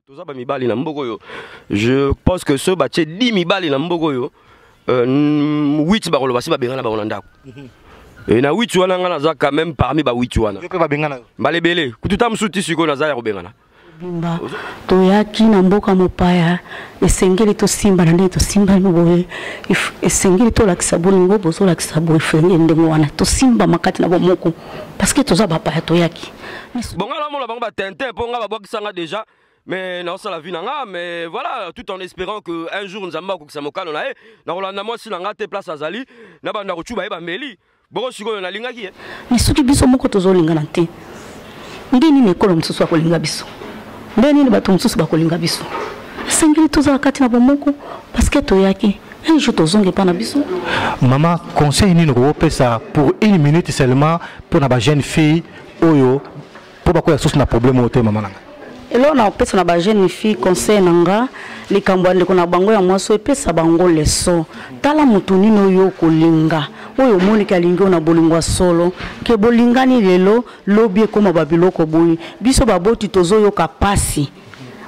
Toza ba mibali na mboka oyo. Je pense que ceux batie 10 mibali na mboka oyo 8 bakoloba si babengana bango na ndako. Et na 8 wana nga naza quand même parmi ba 8 wana. Yo pe babengana yo. Mbala ebele. Kutu ta mosusu ti sikoyo naza ya kobengana. Bimba toyaki na mboka mopaya, esengeli tosimbana ndenge tosimbani boye, esengeli tolakisa bolingo bozolakisa boye, esengeli ndenge wana tosimbama kati na bomoko parce que toza bapaya toyaki. Bon nga namona bango ba tintin mpo nga babwakisa nga déjà, mais naosala vie na nga, mais voilà, tout en espérant que un jour Nzambe akokisa mokano na ye, nakolanda mwasi na nga te place azali, na banda kocuba ye bameli boko sikoyo nalingaki ye. Mais soki biso moko tozolingana te, nde nini ekolo mosusu akolinga biso? Nde nini bato mosusu bakolinga biso? Esengeli tozala kati na bomoko parce que toyaki un jour tozonga epai na biso. Mama, conseil nini okopesa pour une minute seulement mpo na ba jeune fille oyo mpo bakoya susu na problème oyo te, mama na ngai? Eloko na kopesa na ba jeune fille, conseil na nga, likambo ya ndeko na bango ya mwasi oyo epesa bango leso. Tala motu nini oyo okolinga, oyo omoniki alingi oyo na bolingo ya solo, ke bolingani lelo, lobi ekóma babiloko boye. Biso baboti tozoyoka pasi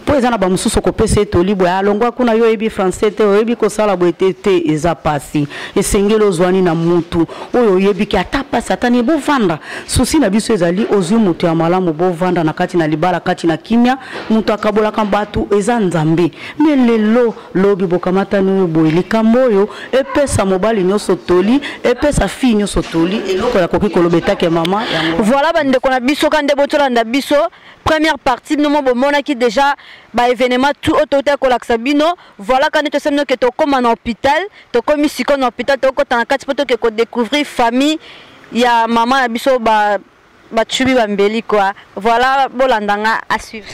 mpo eza na bamosusu okopesa ye toli boye, alongwa kuna, yo oyebi français te, oyebi kosala boye te te, eza pasi. Esengeli ozwani na mutu oyo oyebi ke ata pasi ata nini bovanda. Susi na biso ezali ozwi moto ya malamu, bovanda na kati na libala, kati na kimia. Moto akabolaka bato eza Nzambe. Me lelo lobi bokamatani oyo boye, likambo oyo epesa mobali nyonso toli, epesa fille nyonso toli, eloko ya koki koloba etake mama yango. Voilà bandeko na biso, ka nde botolanda biso première partie, bino mo bomonaki déjà ba événement tout oyo touta kolakisa bino. Voilà, ka nde tosali bino ke tokóma na hôpital, tokómi sikoyo na hôpital, tokota na kati mpo toke kodécouvrir famille ya mama na biso ba bacubi bambeli quoi. Voilà, bolanda nga, à suivre.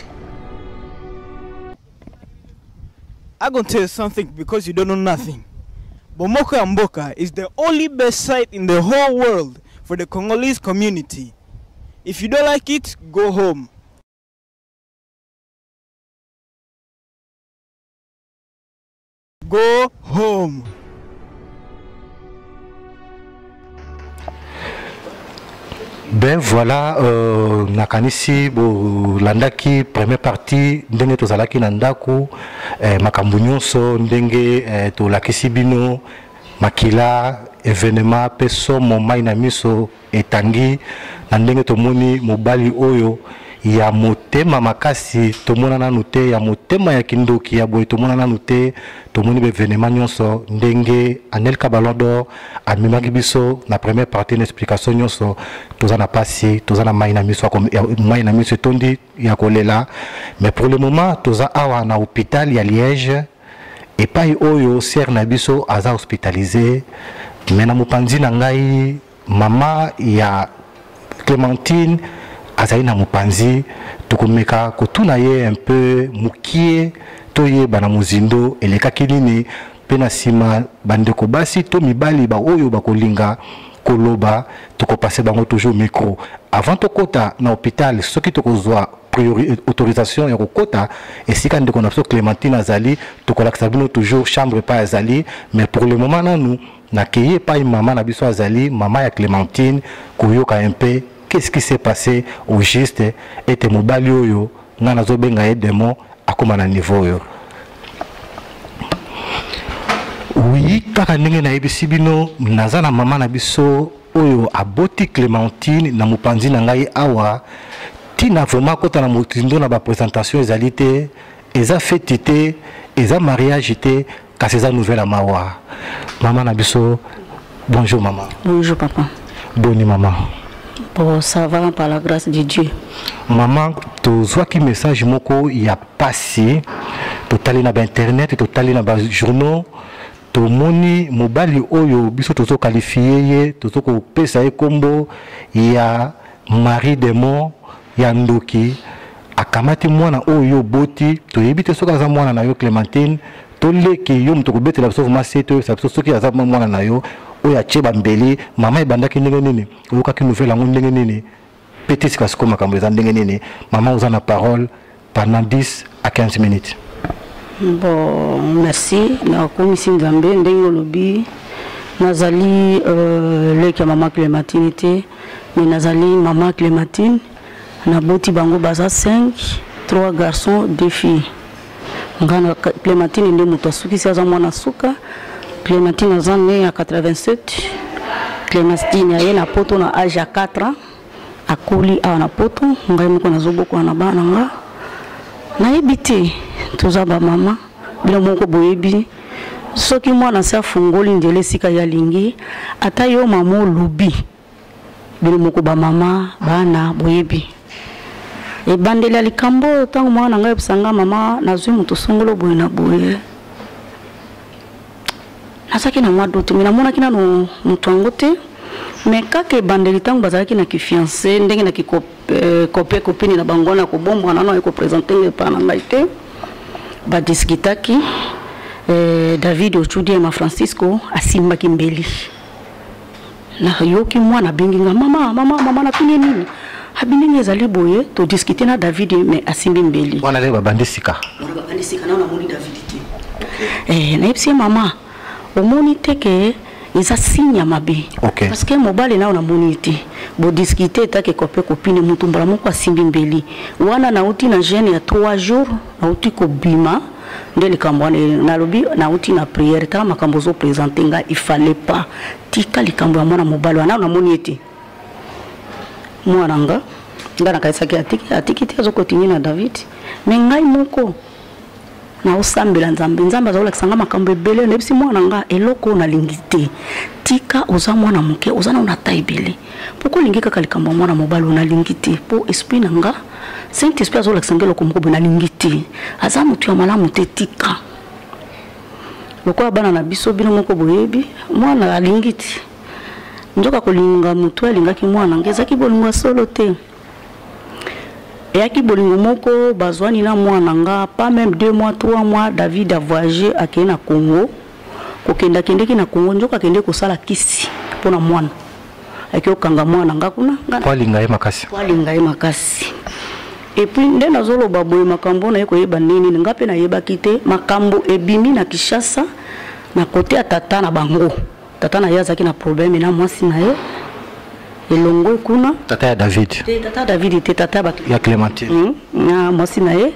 I gonna tell you something because you don't know nothing. Bomoko ya Mboka is the only best site in the whole world for the Congolese community. If you don't like it, go home. Go home. Ben voilà, nakanisi bolandaki première partie ndenge tozalaki na ndako, makambo nyonso ndenge tolakisi bino makila, événement pe somo, mai na miso etangi na ndenge tomoni mobali oyo ya motema makasi tomona nanu te, ya motema ya kindoki ya boye tomona nanu te. Tomoni ba événement nyonso ndenge Anelka Ballon d'Or amemaki biso na première partie na explication nyonso. Toza na pasi, toza na mai na miso, ya mai na miso etondi ya kolela. Mais pour le moment toza awa na hôpital ya Liège epai oyo sœur na biso aza hospitalisé. Mais na mopanzi na ngai, mama ya Clémentine azali na mopanzi, tokomeka kotuna ye un peu mokie, toyeba na mozindo elekaki nini, mpe na nsima bandeko basi to mibali ba oyo bakolinga koloba, tokopase bango toujours micro. Avant tokota na hôpital, soki tokozwa autorisation ya kokota esika ndeko na biso Clémentine azali, tokolakisa bino toujours chambre epai azali. Mais pour le moment nanu nakei epai mama na biso azali, mama ya Clémentine, koyoka un peu qu'est-ce qui s'est passé au juste ete mobali oyo nga nazobenga ye démon akóma na niveau oyo. Oui, kaka ndenge nayebisi bino, naza na mama na biso oyo aboti Clémentine na mopanzi na ngai awa. Ntina vraiment kota na motindo na baprésentation ezali te, eza feti te, eza mariage te, kasi eza nouvelle ya mawa. Mama na biso, bonjour mama. Bonjour papa. Boni mama? Bon, ça va par la grâce de Dieu. Mama, tozwaki message moko ya pasi, totali na bainternet, totali na bajournaux, tomoni mobali oyo biso tozokalifie ye, tozokopesa ye kombo ya mari démon, ya ndoki, akamati mwana oyo oboti. Toyebi te soki aza mwana na yo Clémentine toleki yo moto kobetela biso vraiment se, toyebisa biso soki aza mwana na yo oyo atie bambeli. Mama, ebandaki ndenge nini? Oyokaki nouvelle yango ndenge nini? Pe ti sika sikoyo makambo eza ndenge nini? Mama, oza na parole pendant 10 à 15 minutes. Bon, merci. Nakomisi Nzambe ndenge olobi. Nazali leki ya mama Clémentine te, mais nazali mama Clémentine. Naboti bango baza 5. Trois garçons, deux filles. Nga na Clémentine nde moto asukisi, aza mwana suka. Clémentine aza ne ya 87. Clémentine aye na poto na age ya 4 ans, akoli awa na poto. Ngai moko nazobokola na bana nga, nayebi te. Toza bamama, bino moko boyebi, soki mwana se afungoli nzela esika ye alingi, ata yo mama olobi, bino moko bamama bana boyebi ebandeli ya likambo oyo. Ntango mwana na ngai ayebisa nga: "Mama, nazwi moto songolo boye na boye", nazalaki na mwa doute, mais namonaki nano moto yango te. Mais kaka ebandeli, ntango bazalaki na kifiancé, ndenge na kikope kopini na bango na kobombwana, nano aye koprésenter ngai epa na ngai te. Badiskutaki, David Ochudiema Francisco asimbaki mbeli. Nayoki mwana abengi nga: "Mama, mama, mama." Natuni nini? Abi ndenge ezali boye, todiskute na David, mais asimbi mbeli. Wana nde babandi sika? Wana babandi sika, nano namoni David te. Nayebisi ye: "Mama, omoni te ke eza signe ya mabe?" Parce que mobali nao namoni te, bodiskute etake copain copine, mutu mbala moko asimbi mbeli. Wana nauti na jeûne ya 3 jours, nauti kobima nde likambo wana. Nalobi: "Nauti na prière, tala makambo ozoprésenter ngai, il fallait pas. Tika likambo ya mwana mobali wana, namoni ete mwana nga." Nga nakanisaki atiki, atiki te, azokontinue na David. Mais ngai moko naosambela Nzambe, Nzambe azolakisa nga makambo ebele. Nayebisi mwana nga: "Eloko oyo nalingi te, tika. Oza mwana moke, oza nano na ta ebele, poko olingi kaka likambo ya mwana mobali oyo? Nalingi te, mpo esprit na nga, Saint Esprit azolakisa nga eloko moko boye, nalingi te, aza motu ya malamu te, tika." Lokola bana na biso, bino moko boyebi, mwana alingi te. Nzoka kolinga motu alingaki mwana nga ezalaki bolingo ya solo te, eyaki bolingo moko bazwani na mwana nga. Pas même 2 mois, 3 mois, David a voyagé, akei na Congo. Kokende, akendeki na Congo, nzoka akende kosala kisi mpona mwana, ayaki kokanga mwana nga kuna. Po alinga ye makasi. Po alinga ye makasi. Et puis nde nazoloba boye, makambo naye koyeba ndenge nini, nga mpe nayebaki te. Makambo ebimi na Kinshasa, na kote ya tata na bango. Tata na ye azalaki na problème na mwasi na ye, elongo kuna. Tata ya David? Te, tata ya David te, tata ya bato ya Clémentine. Na mwasi na ye.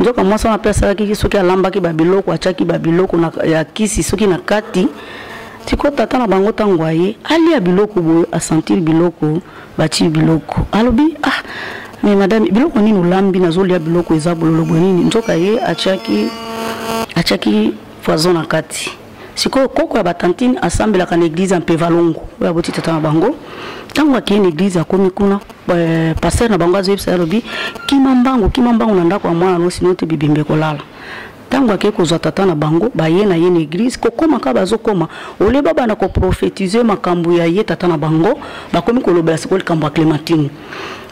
Nzoka mwasi wana mpe asalaki, soki alambaki babiloko, atiaki babiloko ya kisi soki na kati. Sikoyo tata na bango, ntango aye alia biloko boye, asentir biloko batie biloko, alobi: "Ah, mais madame, biloko nini olambi? Nazolia biloko eza bololo boye, nini?" Nzoka ye atiaki poison na kati. Sikoyo koko ya batantine asambelaka na église ya Mpevalongo oyo aboti tata na bango. Ntango akei na église, akomi kuna, pasteur na bango azoyebisa ye, alobi: "Kima mbangu, kima mbangu na ndako ya mwana no, sinon te bibembe kolala." Ntango akei kozwa tata na bango, baye na ye na église. Kokóma kaka, bazokóma ole, babanda koprophétiser makambo ya ye tata na bango, bakomi kolobela sikoyo likambo ya Clémentine.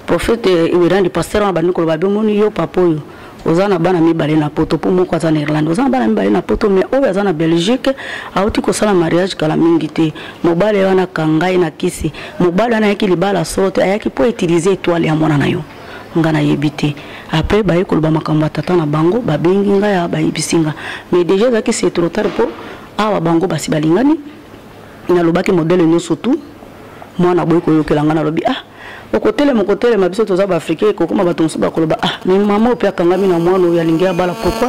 Prophète Werandi, pasteur wana, bandi koloba: "Bomoni yo papa oyo, oza na bana mibale na poto, mpo moko aza na Irlande. Oza na bana mibale na poto, mais oyo aza na Belgique auti kosala mariage kala mingi te. Mobali wana akanga ye na kisi. Mobali wana ayaki libala solo te, ayaki mpo utiliser étoile ya mwana na yo." Nga nayebi te. Après baye koloba makambo ya tata na bango, babengi ngai ya, bayebisi nga, mais déjà ezalaki c'est trop tard, mpo awa bango basi balingani. Nalobaki modèle nyonso tu, mwana boyi koyokela nga. Nalobi: "Ah, okotelema, okotelema. Biso toza baafricain, ekokoma bato mosusu bakoloba: 'Ah, mais mama oyo mpe akangami na mwana oyo, alingi abala. Pourquoi,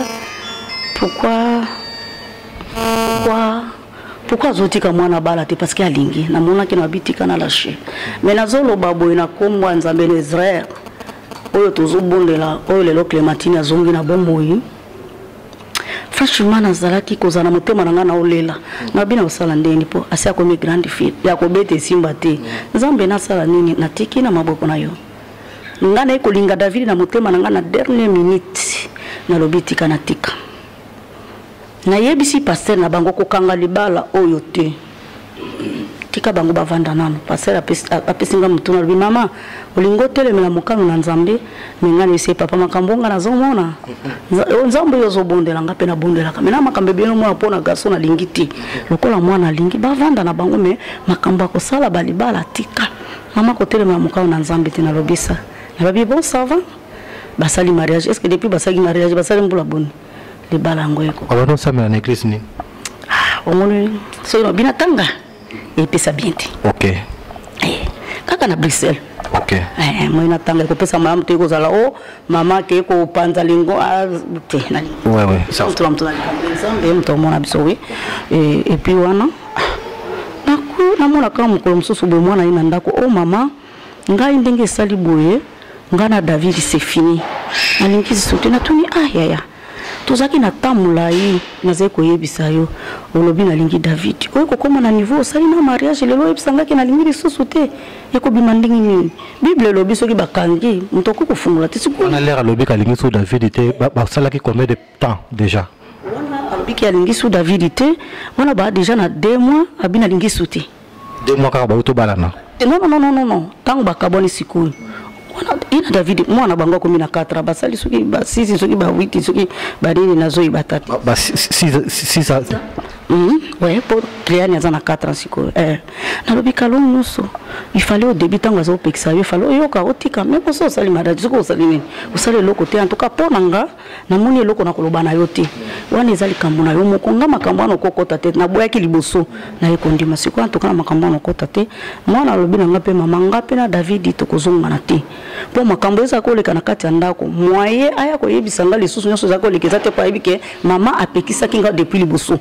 pourquoi, pourquoi, pourquoi azotika mwana abala te?'" Parce que alingi. Namonaki na bitika na lâche. Mais nazoloba boye na nkombo ya Nzambe na Israel oyo tozobondela, oyo lelo Clémentine azongi na bomoi. Franchement, nazalaki kozala na motema na ngai naolela, nabi na kosala ndeni, mpo asi akomi grande fille ya kobeta, esimba te. Nzambe, nasala nini? Natiki na maboko na yo. Ngai naye kolinga David na motema na ngai, na dernière minute nalobi: "Tika, natika." Nayebisi pasteur na bango: "Kokanga libala oyo te, tika bango bavanda nano." Pasteur apesi nga motu, nalobi: "Mama, olingi otelemela mokano na Nzambe?" Mais nga nayebisi: "Papa, makambo nga nazomona, Nzambe oyo ozobondela, nga mpe nabondelaka, mais na makambo ebele omona mpo na garçon, nalingi te. Lokola mwana alingi, bavanda na bango, mais makambo ya kosala balibala, tika. Mama, kotelemela mokano na Nzambe te." Nalobisa, nalobi: "Bon, ça va." Basali mariage. Est ce que depuis basali mariage, basali mbula boni, libala yango eko Abandi osambela na église nini? Omoni, soki nalobi na tanga, epesa bien te. Kaka na Bruxelles. Ok. Eh, moi natanga ekopesa malamu te, ekozala o mama akei kopanza lingo ah, te. Ouais, ça. Moto na moto na likambo ya Nzambe, moto amona biso. Oui, et puis wana naku namona kaka mokolo mosusu boye, mwana ye na ndako: "O mama, ngai ndenge esali boye, ngai na David, c'est fini, nalingi lisusu te." Natuni: "Ah yaya, tozalaki na temps molai, nazali koyebisa yo, olobi nalingi David. Oyo kokóma na niveau osali na mariage, lelo oyebisa ngaki nalingi lisusu te, ekobima ndenge nini? Bible elobi soki bakangi moto akoki kofungola te." Sikoyo Wana lere alobi kalingi so David te, basalaki combien de temps déjà? Wana alobiki alingi su David te, wana baa déjà na 2 mois, abi nalingi su te. 2 mois kaka bauti obalana? Non, non, non, non, non, ntango bakabwani sikoyo wana, ye na David, mwana bango akomi na 4, basali soki ba 6, soki ba 8, soki banini, nazoyeba tata. Ba 6. Ouais, po Cléane aza na 4 ans sikoyo. Eh, nalobi kalo nyonso, il fallait au début, ntango aza kopekisa yo, il fallait oyoka, otika. Mais moso osali mariage, soki osali nini, osali eloko te. En tout cas, mpo na nga, namoni eloko na koloba na yo te. Wana eza likambo na yo moko. Nga makambo wana okokota te. Naboyaki liboso, naye kondima sikoyo. En tout cas, na makambo wana okota te. Mwana alobi na nga mpe: "Mama, nga mpe na David tokozongana te, mpo makambo eza koleka na kati ya ndako, moye aya koyebisa nga lisusu nyonso eza koleka eza te, po ayebi ke mama apekisaki nga depuis liboso.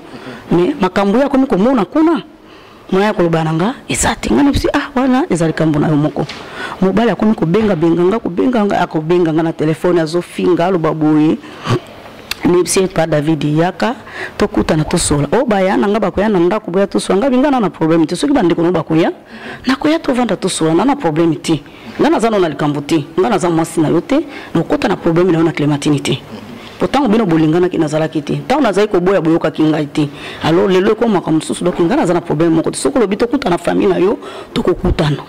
Mais makambo oyo akomi komona kuna, moya ya koloba na nga eza te." Nga nayebisi: "Ah, wana eza likambo na yo moko." Mobali akomi kobengabenga nga, kobenga nga, akobenga nga na telefone, azofinga, aloba boye. Nayebisi ye: "Pa David, yaka tokutana, tosola. Oyo baya na nga bakoya na ndako, boya tosola." Nga binga na na problème te. Soki bandeko no bakoya, nakoya, tovanda, tosola, na na problème te. Nga naza no na likambo te, nga naza mwasi na yo te, nakokota na problème na yo na Clémentine te. Po ntango bino bolinganaki, nazalaki te. Ntango nazali koboya, boyokaki ngai te. Alors lelo ekomaka mosusu. Donc ngai naza na problème moko te. Soki olobi tokutana famille na yo, tokokutana,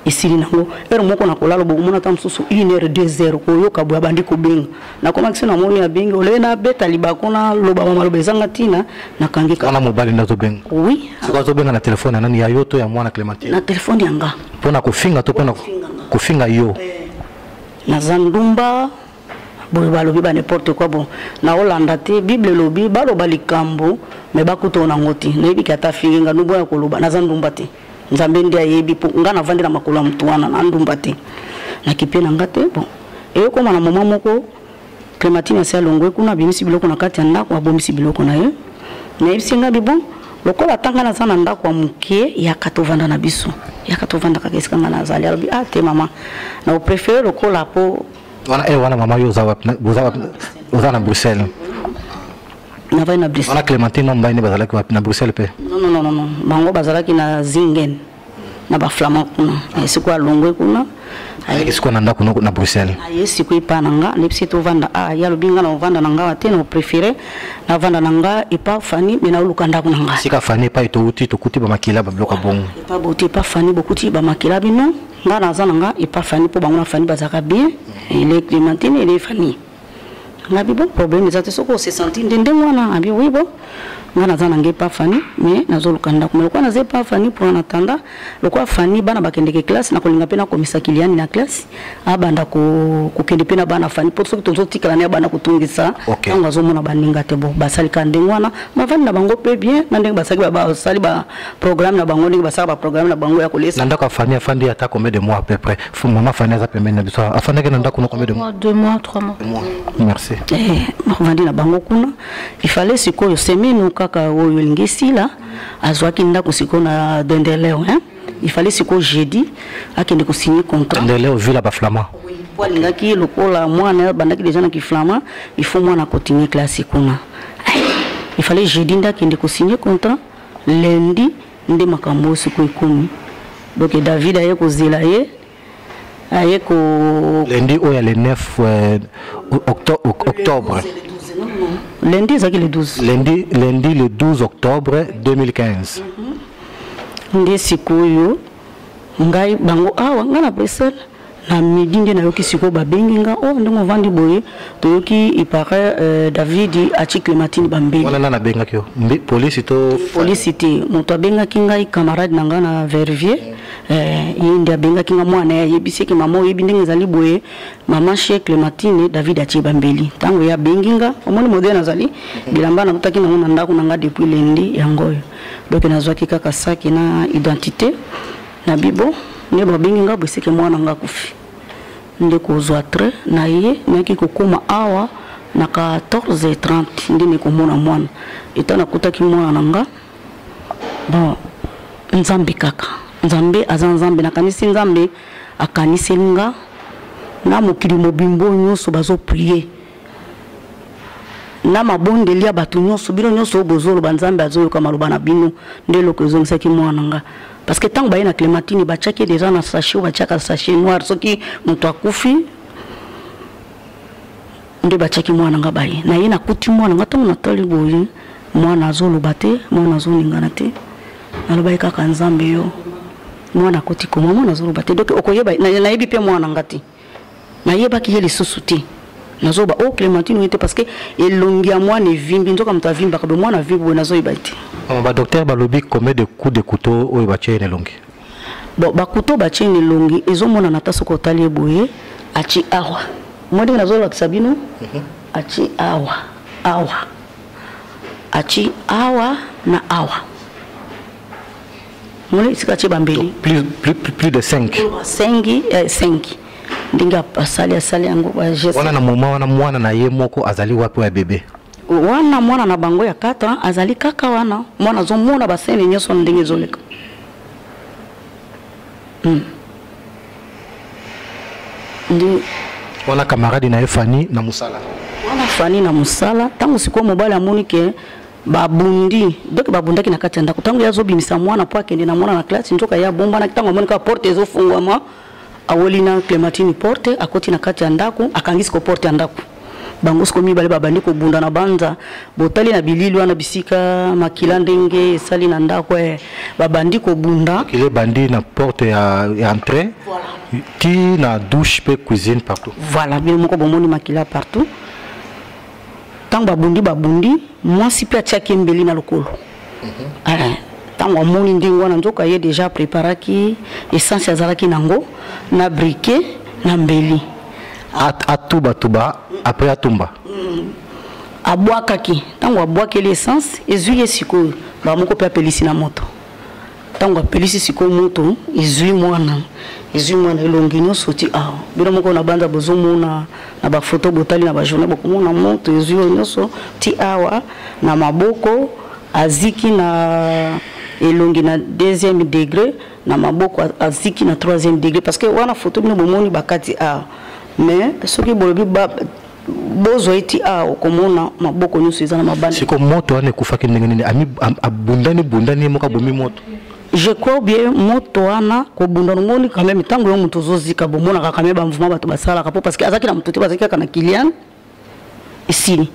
esili nango. Heure moko na kolala, bokomona ata mosusu 1 heure, 2 heure, koyoka boye abandi kobenga. Nakomaki so, namoni abengi, oleye nabeta libako, naloba maloba ezanga ntina, nakangi. Wana mobali nde azobenga? Oui. Sikoyo azobenga na telefone ya nani, ya yo to ya mwana Clémentine? Na telefone ya nga. Mpona kofinga to mpona kofinga yo? Naza ndumba boye, balobi ba n'importe quoi. Bon, naolanda te. Bible elobi baloba likambo me bakutana nango te. Nayebiki ata afingi nga, nuboya koloba naza ndumba te. Nzambe nde ayebi, mpo nga navandi na makolo ya motu wana na ndumba te, nakipe na nga te. Bon, eyokoma na moma moko, Clémentine asi alongwe kuna, abimisi biloko na kati ya ndako, abomisi biloko na ye. Nayebisi nga bi: "Bon, lokola ata nga naza na ndako ya moke, yaka tovanda na biso, yaka tovanda kaka esika nga nazali." Alobi: "Ah te mama, na opréféré lokola po Wana wana mama, yo oza wapi? Boza wapi? Oza na Bruxelles? Navandi na Bruxelles. Wana Clémentine na mobali nde bazalaki wapi, na Bruxelles mpe? Non, non, non, non, bango bazalaki na Zingen, na baflamand kuna. Sikoyo alongwe kuna. Ayaki sikoyo na ndako na Bruxelles? Aye sikoyo epa na nga. Nayebisi tovanda. Ah, ye alobi: "Nga na ovanda na nga te, na opréféré navanda na nga epa Fani, me naoluka ndako na ngai." Sika Fani, epai touti, tokuti bamakila, babiloko ya bongo. Epa boti, epa Fani bokuti bamakila bino. Nga naza na nga epa Fani, mpo bango na Fani bazalaka bien, ele Clémentine, ele Fani. Nga bi: "Bon, problème eza te, soki ose sentir nde ndenge wana." Abi: "Oui, bon, nga naza na ngai epa Fani, mais nazoluka ndako. Mais lokola naza epa Fani, mpona natanda lokola Fani, bana bakendeke classe, nakolinga mpe nakomisa Kiliani na classe, abanda kokende mpe na bana Fani, mpo soki tozotikala ne, abanda kotungisa ntango azomona baninga te." Bon, basalika ndenge wana, bavandi na bango mpe bien, na ndenge basalaki, basali baprogramme na bango, ndenge basala baprogramme na bango ya kolesa. Na ndako ya Fani, afandi ata combien de mois à peu près? Mama Fani aza pembeni na biso. Afandaki na ndako no combien de mois? 2 mois, 3 mois. Merci. Eh, bavandi na bango kuna. Ifale sikoyo semaine kaka oyo elingi esila, azwaki ndako sikoyo na Denderleeuw, hein? Il fallait sikoyo jeudi akende kosigner contrat. Denderleeuw, ville ya baflamand. Po alingaki lokola mwana abandaki déjà na kiflamand, il faut mwana continue classe kuna. Il fallait jeudi nde akende kosigner contrat. Lundi nde makambo oyo sikoyo ekomi. Donc David aye kozela ye, aye ko Lundi oyo ya le 9 octobre? Lundi ezalaki le 12. Lundi le 12 octobre 2015. Nde sikoyo ngai bango awa, ngai na Bruxelles, na midi nde nayoki sikoyo babengi nga: "O ndenge ovandi boye, toyoki il paraît David atie Clémentine bambeli." Wana nani abengaki yo? Polisi to? Polisi te. Moto abengaki ngai, camarade na ngai na Verviers. Ye nde abengaki nga. Mwana ye ayebisi eke: "Mama, oyebi ndenge ezali boye, mama, chez Clémentine, David atie bambeli." Ntango ye abengi nga, omoni modele nazali, bilamba nakutaki nango na ndako na nga depuis lundi, yango oyo. Donc nazwaki kaka saki na identité na bibo. Nde babengi nga boye seke mwana nga akufi. Nde kozwa train na ye nayaki kokoma awa na 14h30 nde naye komona mwana. Eta nakutaki mwana na nga bon Nzambe kaka Nzambe aza Nzambe nakanisi Nzambe akaniseli nga na mokili mobimba oyo nyonso bazo prier na mabondeli ya bato nyonso bino nyonso oyo bozoloba Nzambe azoyoka maloba na bino nde eloko ezongisaki mwana nga parce que ntango baye na Clémentine batiaki ye deja na sachet oyo batiaka sachet noir soki moto akufi nde batiaki mwana nga baye na ye nakuti mwana nga ntango natali boye mwana azoloba te mwana azoningana te nalobaki kaka Nzambe yo mwana akoti koma mwana azoloba te donc okoyeba nayebi mpe mwana nga te nayebaki ye lisusu te nazoba o oh, Clémentine oye te parce que elongi ya mwana evimbi nzoka moto avimbaka boye mwana avimbi boye nazoyeba ye te. Ba docteur balobi combien de coups de couteau oyo batie ye na elongi? Bon, bakuto batie na elongi ezomonana ata soki otali ye boye atie awa mwa ndenge nazolakisa bino atie awa awa atie awa na awa moni esika atie bambeli plus de 5 5 5 ndenge asali asali yango bageste wana. Na moment wana mwana na ye moko azali wapi ya bebe? Wana mwana na bango ya 4 ans azali kaka wana mwana azomona bascène nyonso ndenge ezoleka. Nde wana camarade na ye Fani na mosala. Wana Fani na mosala. Ntango sikoyo mobali amoni ke babundi, donc babundaki na kati ya ndako, ntango ye azobimisa mwana mpo akende na mwana na classe, nzoka ye abombanaki. Ntango amoni kaka porte ezofungwama, aweli na Clémentine porte, akoti na kati ya ndako, akangi siko porte ya ndako. Bango siko mibale babandi kobunda na banza. Botali na bilili wana bisika makila ndenge esali na ndako babandi kobunda. Il bandi na porte ya entrée ti na douche mpe cuisine, partout. Voilà, bino moko bomoni makila partout. Ntango babundi babundi, mwasi mpe atiaki mbeli na lokolo. Ntango amoni ndenge wana, nzoka ye déjà préparaki essence, azalaki nango na briquet na mbeli. Atubatuba après atumba. Abwakaki. Ntango abwakeli essence, ezwi ye sikoyo bamoko mpe apelisi na moto. Ntango apelisi sikoyo moto, ezwi mwana, ezwi mwana elongi nyonso ti awa. Bino moko na banza bozomona na bafoto, botali na bajournal, bokomona moto ezwi oyo nyonso ti awa na maboko. Aziki na elongi na deuxième degré, na maboko aziki na troisième degré, parce que wana foto bino bomoni bakati awa, mais soki bolobi bozwa eti awa, okomona maboko nyonso eza na mabandi. Siko moto wana ekufaki ndenge nini? Abundani bundani, ye moko abomi moto? Je crois bien moto wana kobunda nomoni quand même ntango yo moto ozozika, bomonaka quand même bamouvement bato basalaka po parce que azalaki na moto te, bazalaki kaka na Kilian. Esili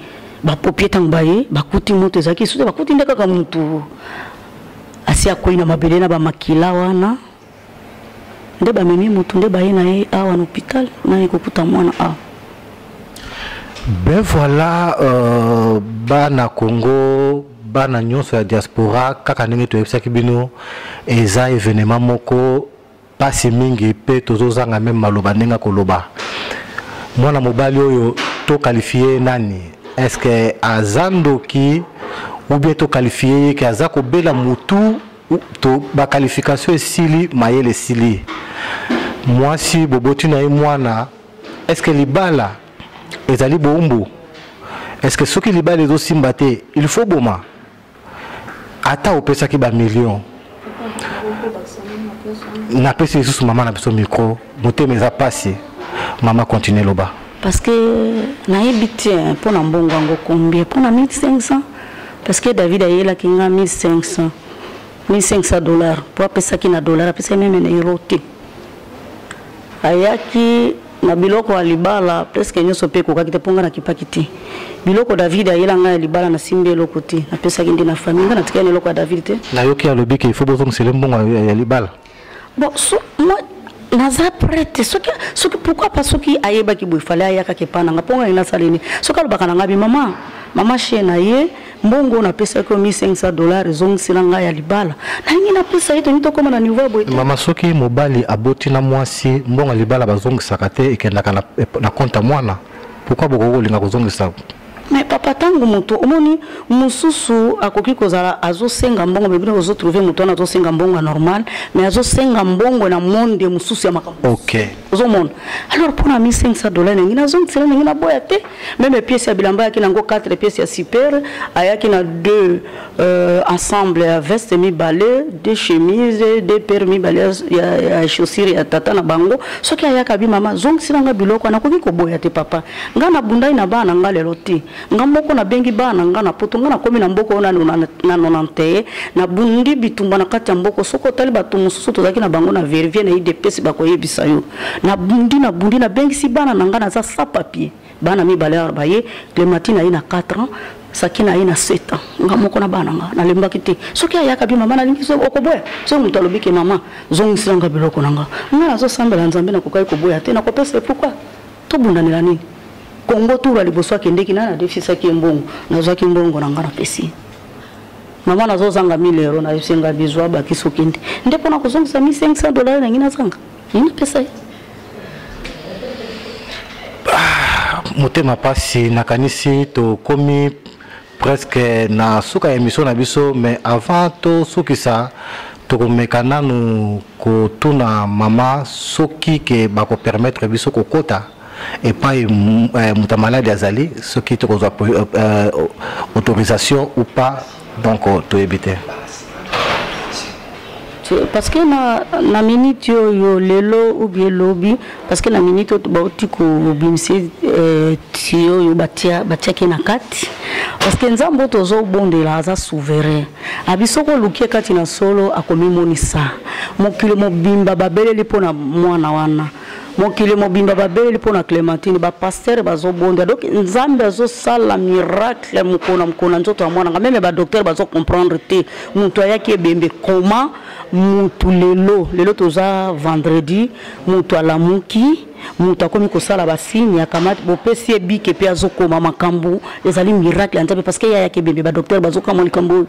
bapompier ntango baye bakuti moto ezalaki esu te, bakuti nde kaka motu asi akwei na mabele na bamakila wana. Nde bamemi motu, nde baye na ye awa na hôpital, naye kokuta mwana awa. Ben voilà, bana Congo, bana nyonso ya diaspora, kaka ndenge toyebisaki bino, eza événement moko pasi mingi mpe tozozanga même maloba ndenge akoloba. Mwana mobali oyo toqualifier nani? Est ce que aza ndoki ou bien toqualifier ye ke aza kobela mutu? To baqualification esili, mayele esili. Mwasi boboti na ye mwana, est ce que libala ezali bowumbu? Est ce que soki libala ezosimba te, il faut boma? Ata opesaki bamillion. Napesi lisusu mama na biso micro, motema eza pasi. Mama, continue, loba. Parce que nayebi te mpo na mbongo yango combien, mpo na 1500, parce que David ayelaki nga 1500, 1500 dollars, mpo apesaki na dollar, apesaki même na euro te. Ayaki na biloko ya libala presque nyonso mpe ekokaki te mpo nga nakipaki te biloko David ayela ngai ya libala. Nasimbi eloko te, napesaki nde na famille. Nga natikali na eloko ya David te. Nayoki alobi ke il faut bozongisele mbongo ya libala. Bon, so, moi naza prête. Soki pourquoi pas, soki ayebaki boye, fallait ayakaka epa na nga mpo ngai nasala nini? Soki alobaka na ngai bi mama, mama chie na ye, mbongo napesaki yo 1500 dollars, ezongisela ngai ya libala, nalingi napesa ye. Tongi tokóma na niveau ya boye te. Mama, soki mobali aboti na mwasi, mbongo ya libala bazongisaka te, ekendaka na compte ya mwana. Pourquoi bokoki kolinga kozongisa? Mais papa Papa, ntango moto omoni mosusu akoki kozala azosenga mbongo, me bino ozotrouve moto wana azosenga mbongo ya normal, mais azosenga mbongo na monde mosusu ya makambo. Ozomona, alors mpona 1500 $ nangi nazongisela, nangi naboya te. Même pièce ya bilamba ayaki nango, 4 pièce ya super, ayaki na deux ensemble ya veste mibale, deux chemise, deux paire mibale ya chaussure ya tata na bango. Soki ayaka bi: "Mama, zongiselanga biloko", nakoki koboya te. Papa, nga nabundai na bana na nga lelo te. Nga moko nabengi bana na nga na Poto. Nga nakomi na mboka oyo na 91. Nabundi bitumba na kati ya mboka. Soki otali bato mosusu tozalaki na bango na Verviers, na UDPS, bakoyebisa yo. Nabundi, nabundi, nabengisi bana na nga. Naza sans papier. Bana mibale awa baye, Clémentine aye na 4 ans, Sakina aye na 7 ans. Nga moko na bana nga nalembaki te. Soki ayaka bi: "Mama, nalingi", so okoboya? Soki moto alobi ke: "Mama, zongiselanga biloko na nga", nga nazosambela Nzambe, nakokaki koboya te, nakopesa. Pourquoi tobundanela nini? Kongo tour liboso akendeki, nani adefisaki ye mbongo? Nazwaki mbongo na nga, napesi mama. Nazozanga 1000 euro, nayebisi nga bizwa bakisi, okende nde mpona kozongisa 1500 $ nangi nazanga nini, napesa ye. Motema pasi. Nakanisi tokomi presque na suka ya émission na biso, mais avant tosukisa, tokomeka nanu kotuna mama soki ke bakopermettre biso kokota epai moto ya maladi azali, soki tokozwa autorisation ou pas. Donc toyebi te. Parce que na minute oyo, lelo ou bien lobi, parce que na minute oyo bauti kobimisa ti oyo batiaki na kati, parce que Nzambe oyo tozobondela aza souverain. Abi soki oluki kati na solo, akomimonisa. Mokili mobimba babeleli mpo na mwana wana, mokili mobimba babeleli mpo na Clémentine, bapasteur bazobondela. Donc Nzambe azosala miracle mokolo na mokolo na nzoto ya mwana nga. Même badocteur bazocomprendre te. Moto ayaki ebembe, koma mutu lelo. Lelo toza vendredi, moto alamuki, moto akomi kosala basigne, akamati, bopesi ye bike mpe azokoma makambo. Ezali miracle ya Nzambe, parce que ye ayaki ebembe. Badocteur bazokama likambo oyo,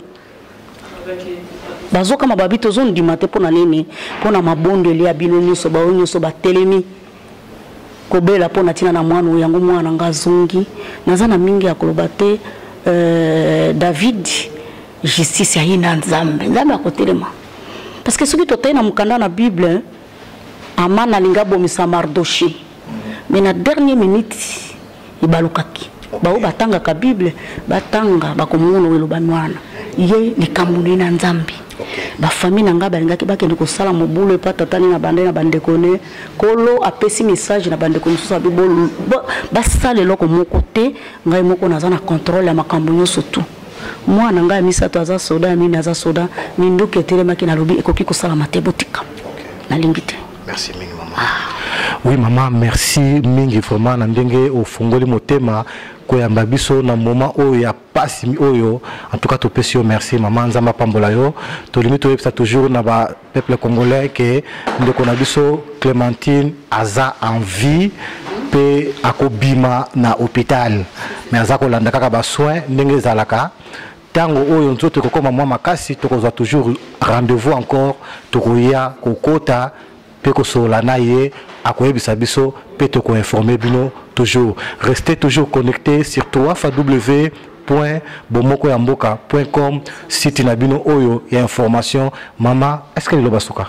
bazokama, babi tozondima te. Mpo na nini? Mpo na mabondeli ya bino nyonso, baoyo nyonso batelemi kobela mpo na ntina na mwana oyo. Yango mwana nga azongi. Naza na mingi ya koloba te. David, justice aye na Nzambe, Nzambe akotelema, parce que soki totali na mokanda na Bible, Aman alingi abomisa Mardoché, mais na dernière minute ebalukaki. Bao batangaka Bible, batanga, bakomona oyo elobami wana. Ye likambo ne na Nzambe. Bafamille na ngai balingaki bakende kosala mobulu epa tata ne na bande na bandeko ne. Kolo apesi message na bandeko mosusu, abi basala eloko moko te, ngai moko naza na contrôle ya makambo nyonso tu. Mwana ngai ya misato aza soda, ya mini aza soda. Minduki etelemaki, nalobi ekoki kosalama te, botika, nalingi te. Merci mingi, mama. Oui mama, merci mingi vraiment na ndenge ofungoli motema koyamba biso na moment oyo ya pasi oyo. En tout cas topesi yo merci, mama. Nzambe apambola yo. Tolingi toyebisa toujours na bapeuple congolais ke ndeko na biso Clémentine aza en vie mpe akobima na hôpital, mais aza kolanda kaka basoin ndenge ezalaka. Ntango oyo nzoto ekokóma mwa makasi, tokozwa toujours rendez-vous encore, tokoya kokota mpe kosolola na ye, akoyebisa biso mpe tokoinforme bino toujours. Restez toujours connecté sur 3 w bomoko ya mboka.com, site na bino oyo ya information. Mama, est ce que liloba suka?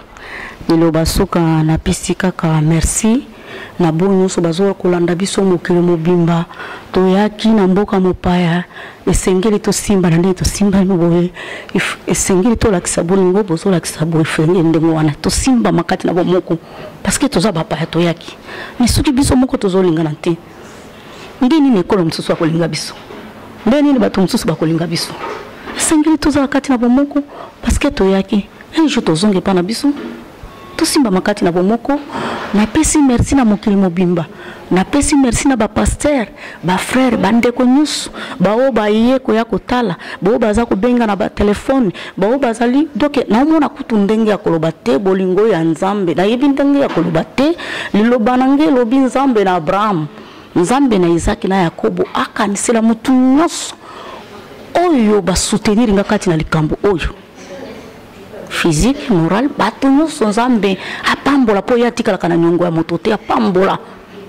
Liloba suka, napesi kaka merci na bo nyonso bazoka kolanda biso mokili mobimba. Toyaki na mboka mopaya, esengeli tosimbana ndenge tosimbani boye. Esengeli tolakisa bolingo bozolakisa boye. Esengeli ndenge wana tosimbama kati na bomoko, parce que toza bapaya, toyaki. Mais soki biso moko tozolingana te, nde nini ekolo mosusu akolinga biso? Nde nini bato mosusu bakolinga biso? Esengeli tozala kati na bomoko, parce que toyaki, un jour tozonga epa na biso. Tosimbama kati na bomoko. Napesi merci na mokili mobimba, napesi merci na bapasteur, bafrère, bandeko nyonso baoyo baye koya kotala, baoyo baza kobenga na batelefone, baoyo bazali. Donc naomona kutu ndenge ya koloba te. Bolingo ya Nzambe, nayebi ndenge ya koloba te. Liloba na nge elobi: Nzambe na Abraham, Nzambe na Isaki na Yakobo, akanisela motu nyonso oyo basoutenir nga kati na likambo oyo, physique, moral, bato nyonso. Nzambe apambola, mpo ye atikalaka na niongo ya moto te. Apambola,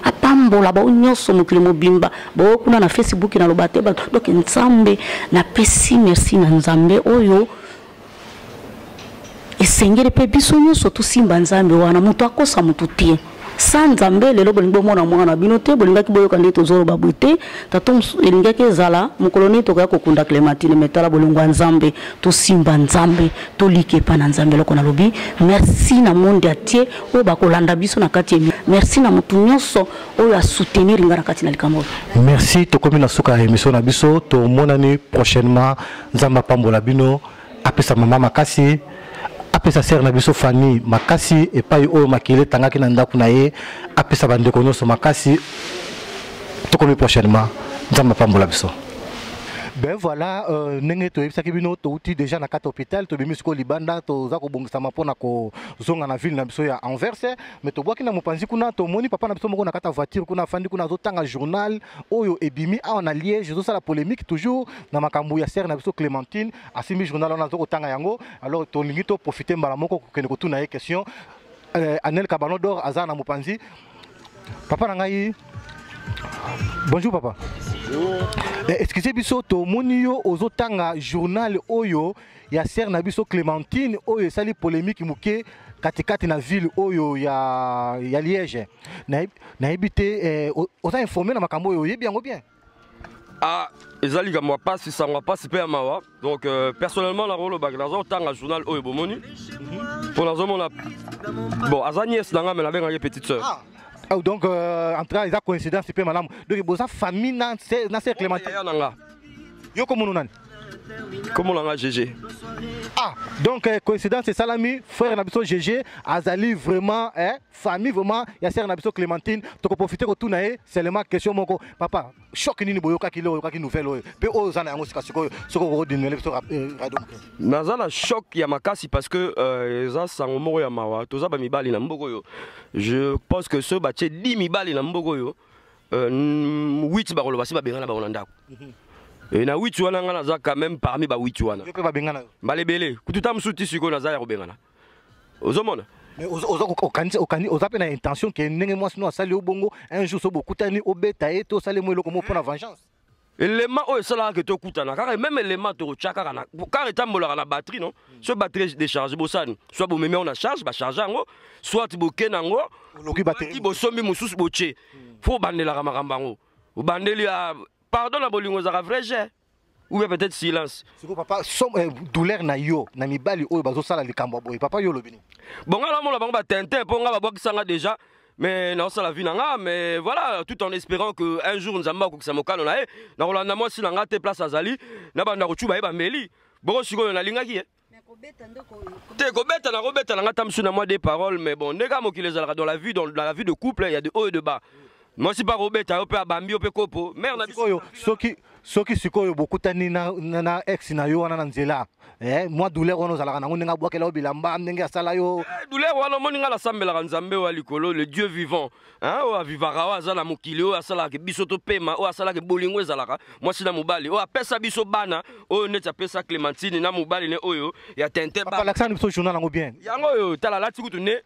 apambola. apambola bao nyonso mokili mobimba bao kuna na Facebook naloba te bato. Donc Nzambe, napesi merci na Nzambe oyo esengeli mpe biso nyonso tosimba Nzambe wana. Moto akosa motu te sa Nzambe. Lelo bolingi bomona mwana na bino te, bolingaki boyoka nde tozoloba boye te. Tato elingaki ezala mokolo nini tokoya kokunda Clémentine. Me tala bolingo ya Nzambe, tosimba Nzambe, tolika epa na Nzambe. Eloko nalobi, merci na monde atie oyo bakolanda biso na kati ya, merci na motu nyonso oyo asoutenir nga na kati na likambo oyo. Merci. Tokomi na suka ya émission na biso. Tomonani prochainement. Nzambe apambola bino, apesa mama makasi, apesa sœur na biso Fani makasi epai oyo makili etangaki na ndako na ye, apesa bandeko nyonso makasi. Tokomi prochainement. Nzambe apambola biso. Ben voilà, ndenge toyebisaki bino, touti déjà na kati hôpital, tobimi sikoyo libanda, toza kobongisama mpona kozonga na ville na biso ya Anvers. Mais tobwaki na mopanzi kuna, tomoni papa na biso moko na kati ya voiture kuna, afandi kuna, azotanga journal oyo ebimi awa na Liège, ezosala polémique toujours na makambo ya sœur na biso Clémentine. Asimbi journal wana, aza kotanga yango. Alors tolingi toprofite mbala moko kokende kotuna ye question. Anel Kabano d'or aza na mopanzi. Papa na ngai, bonjour papa. Excusez biso, tomoni yo ozotanga journal oyo ya sœur na biso Clémentine oyo esali polémique moke katikati na ville oyo ya Liège. Nayebi te, oza informé na makambo oyo, oyebi yango bien? Ah, eza likambo ya pasi, sango ya pasi mpe ya mawa. Donc personnellement nakolobaki naza kotanga journal oyo bomoni mpo nazomona, bon, aza nièce na nga, me nabengaki petite sœur. Ah. Ah, donc en tout cas eza coïncidence mpe malamu. Donc boza famille na sœur Clémentine? Ya na nga. Yo komono nani? Kombo na nga GG. Ah, donc coïncidence esalami, frère na biso GG azali vraiment famille vraiment ya sœur na biso Clémentine. Tokoprofite kotuna ye seulement question moko. Papa, choc nini boyokaki lelo, oyokaki nouvelle oyo mpe oyo oza na yango sika sikoyo, soki okodinele biso radio moke? Naza na choc ya makasi parce que eza sango moko ya mawa. Toza bamibali na mboka oyo. Je pense que soki batie 10 mibali na mboka oyo, 8 bakoloba si babengana bango na ndako. E na 8 wana, nga naza quand même parmi ba 8 wana. Yo mpe babengana yo? Mbala ebele kutu. Ta mosusu ti sikoyo naza ya kobengana, ozomona. Mais oza mpe na intention ke ndenge mwasi no asali yo bongo, un jour so bokutani, obeta ye to osali mo eloko moko mpo na vengeance? Elema oyo esalaka ke tokutana kaka, même elema tokotya kaka na kaka, etambolaka na batterie, non? So batterie décharge, bosani soit bomemi yango na charge, bacharge yango, soit boke nango oloki batterie. Bosombi mosusu, botie. Fo obandelaka makambo yango, obandeli ya pardon na bolingo ezalaka vrai jeu ou bien peut-être silence. Sikoyo papa, douleur na yo na mibali oyo bazosala likambo ya boye, papa, yo olobi nini? Bon, nga namona bango batintin mpo nga babwakisanga déjà, mais naosala vie na nga. Mais voilà, tout en espérant que un jour Nzambe akokisa mokano na ye, nakolanda mwasi na nga te place azali, na banda kocuba ye bameli bongo. Sikoyo nalingaki ye te kobeta, na kobeta na nga ta mosusu na mwa des paroles. Mais bon, ndenge mokili ezalaka, dans la vie, dans la vie de couple, il y a de haut et de bas. Mwasi mpa kobeta yo mpe abambi yo mpe kopo mare na biso. Sikoyo soki sikoyo bokutani na ex na yo wana na nzela, mwa douleur wana ozalaka nango, ndenge abwakela yo bilamba, ndenge asala yo? Douleur wana, omoni nga nasambelaka Nzambe oyo ya likolo, le Dieu vivant, hein, oyo avivaka, oyo aza na mokili, oyo asalaka biso topema, oyo asalaka bolingo ezalaka mwasi na mobali, oyo apesa biso bana, oyo neti apesa Clémentine na mobali ne oyo ya tintin. Papa, lakisa na biso journal yango bien. Yango oyo, tala, alati kutu ne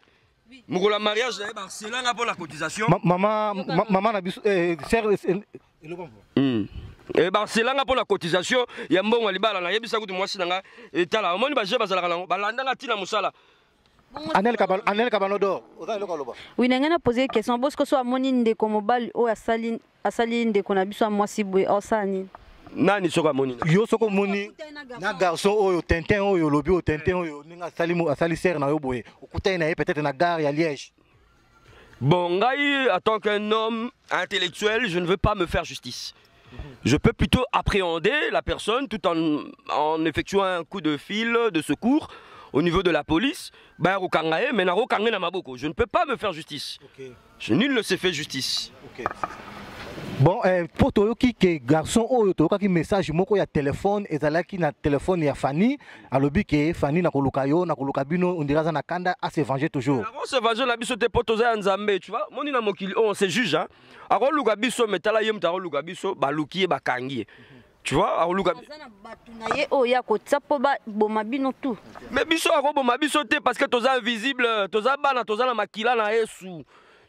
mokolo ya mariage na ye, barcelanga mpo na cotisation. Mama na biso, sœur, eloba mpo. Barcelanga mpo na cotisation ya mbongo ya libala. Nayebisa kutu mwasi na nga, etala, omoni baje bazalaka nango, balandanga ntina mosala. Anel Kabano d'or, oza eloko aloba? Oui, na ngai na pose question. Bosiko so amoni ndeko mobali oyo asali ndeko na biso ya mwasi boye, osala nini? Nani soki amoni? Yo soki omoni na garçon oyo tintin oyo olobi, oyo tintin oyo ndenge asali sœur na yo boye, okutani na ye peut-être na gare ya Liège. Bon, ngai, en tant qu'un homme intellectuel, je ne veux pas me faire justice. Je peux plutôt appréhender la personne tout en effectuant un coup de fil de secours au niveau de la police. Bah, kokanga ye, mais nakokanga na maboko. Je ne peux pas me faire justice. Nul ne s'est fait justice. Okay. Bon, po toyoki ke garçon oyo, toyokaki message moko ya telefone ezalaki na telefone ya Fanny, alobi ke Fanny, nakoluka yo, nakoluka bino. On dirait aza na kanda, ase venger toujours. Akose venger na biso te po toza ya Nzambe, tu vois. Moni na mokili oyo, on se juge, hein. Akoluka biso, mais tala ye moto akoluka biso, baluki ye, bakangi ye. Tu vois, akoluka aza na bato na ye oyo ya kotia mpo baboma bino tu. Mais biso akoboma biso te parce que toza invisible, toza bana, toza na makila na Yesu.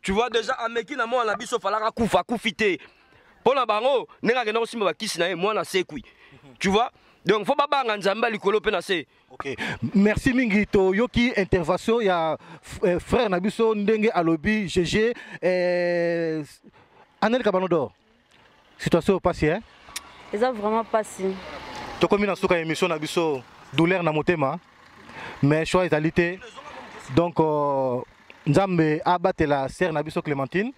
Tu vois déjà ameki na mwana na biso falaka akufa, akufi te. Mpo na bango ndenge akenda kosimba bakisi na ye, mwana asekwi. Tu vois, donc faut babanga Nzambe ya likolo mpe na se. Ok, merci mingi. Toyoki intervention ya frère na biso ndenge alobi GG. Anel Kabano d'or, situation pasi, hein? Eza vraiment pasi. Tokomi na suka ya émission na biso, douleur na motema, mais choix ezali te. Donc Nzambe abatela sœur na biso Clémentine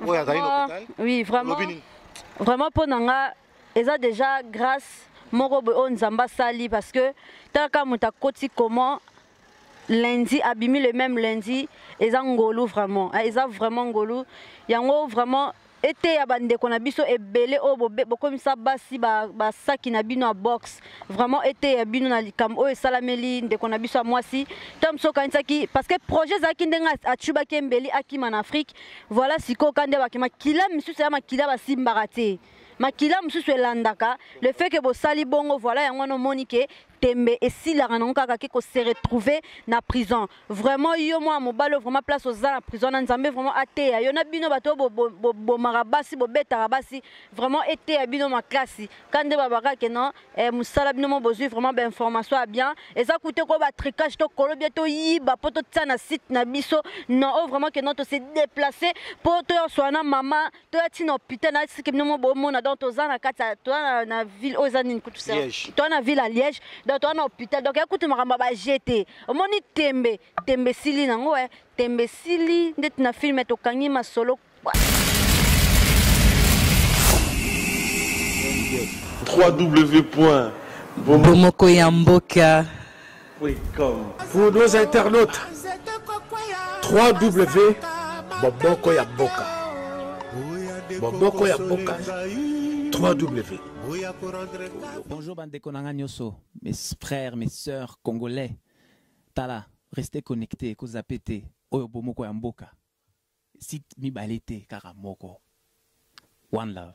oyo azali na hôpital. Oui, vraiment. Olobi nini? Vraiment, mpo na nga eza déjà grâce moko boye oyo Nzambe asali, parce que talaka moto akoti comment lundi, abimi le même lundi. Eza ngolu vraiment, eza vraiment ngolu. Yango vraiment eteya bandeko na biso ebele oyo bokomisa basi basaki na bino ya box. Vraiment eteya bino na likambo oyo esalameli ndeko na biso ya mwasi. To mosu okanisaki parce que projet ezalaki ndenge atubaki embeli akima na Afrique. Voilà, sikoyo ka nde bake makila misusu ya makila basimbaka te, makila mosusu elandaka. Le fait que bosali bongo, voilà, yango wana omoni ke tembe esilaka nango kaka ke kose retrouver na prison. Vraiment, yo mwana mobali oyo, vraiment place oza na prison na Nzambe, vraiment ateya yo na bino bato oyo bobomaka basi, bobetaka basi. Vraiment eteya bino makasi. Ka nde babaka ke non, mosala bino mo bozwi vraiment bainformation ya bien. Eza kute ko batricage to kolobia toyiba mpo totia na site na biso. Non, oyo vraiment ke non, tose déplacer mpo toya swana na mama, toya ntina hôpital na sike bino mo bomona. Donc toza na kati toza na ville oyo eza nini kutu? Liège. Toza na ville ya Liège, donc toza na hôpital. Donc ya kutu makambo ya baje te. Omoni tembe, tembe esili nango, tembe esili ndeti na film tokangi masolo. www. Bomoko ya mboka. Pour nos internautes, 3W Bomoko ya mboka. Bomoko ya mboka. 3W. Bonjour bandeko na nga nyonso, mes frères, mes sœurs congolais. Tala, restez connectés, kozapper te. Oyo bomoko ya mboka. Site mibale te, kaka moko. One love.